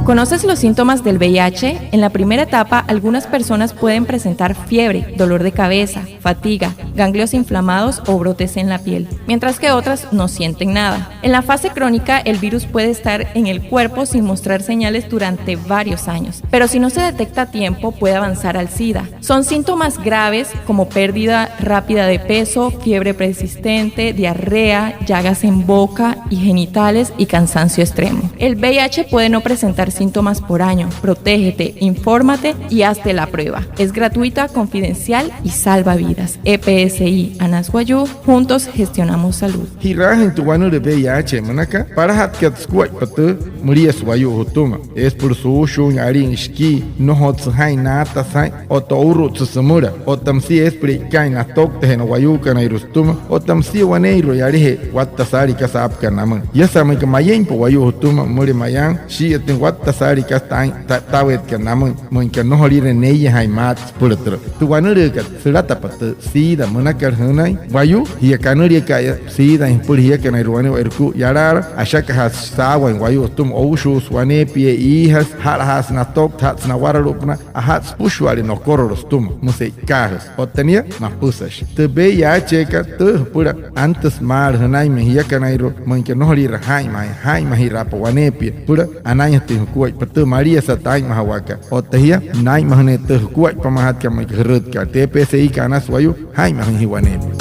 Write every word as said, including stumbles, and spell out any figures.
¿Conoces los síntomas del V I H? En la primera etapa, algunas personas pueden presentar fiebre, dolor de cabeza, fatiga, ganglios inflamados o brotes en la piel, mientras que otras no sienten nada. En la fase crónica, el virus puede estar en el cuerpo sin mostrar señales durante varios años, pero si no se detecta a tiempo, puede avanzar al SIDA. Son síntomas graves como pérdida rápida de peso, fiebre persistente, diarrea, llagas en boca y genitales y cansancio extremo. El V I H puede no presentar síntomas por año. Protégete, infórmate y hazte la prueba. Es gratuita, confidencial y salva vidas. E P S I Anas Wayuu, juntos gestionamos salud. Ji'raajüin tü wanülüü V I H münaka, palajatkat sukuaippa tü müliasü wayuu jütüma. Eesü süpüla suushuuin, alin shikii, nnojotsü jaa'in, naatasü jaa'in, otta ourutsü sümüla, otta müsia eesü süpüla e'ikaain natouktüjeena wayuukanairua sütüma, otta müsia waneeirua yalajee watta saalii kasa aapükat namüin. Yasa'a müinka mayeimpa wayuu jütüma, müle mayaa shii'iyatüin watta saalii kasa taa'in, ta- taweetkat namüin, müinka nnojoliire neiyajaain maat süpüla türa. Tü wanülüükat, sülatapa tü SIDA münakat jünain wayuu, jia kanüliaka'aya SIDA-ain jüpüla jiakanairua wane wa'irukuu yalaala, ashakajaasü saawain wayuu sütüma, oushuusü waneepia, iijasü, aja'lajaasü natouktüin, aja'tsü nawaralu'upünaa, aja'tsü süpüshua'ale nokorolo sütüma, müsü e'ikaajüsü. Otta nia, mapüsashi. Tü V I H-kat tüü jüpüla antüsü maalü jünainmüin jiakanairua, müinka nnojoliire jaa'inmajaain, jaa'inmajiraapa waneepia süpüla anainjatüin jukuaippa tü maliasa taa'inmajawaakat. Otta jia, naa'inmajüneerü tü jukuaippa majatkat müinka jürütkaale. Tü E P S I-kat Anas Wayuu, jaa'inmajüin jia waneepia.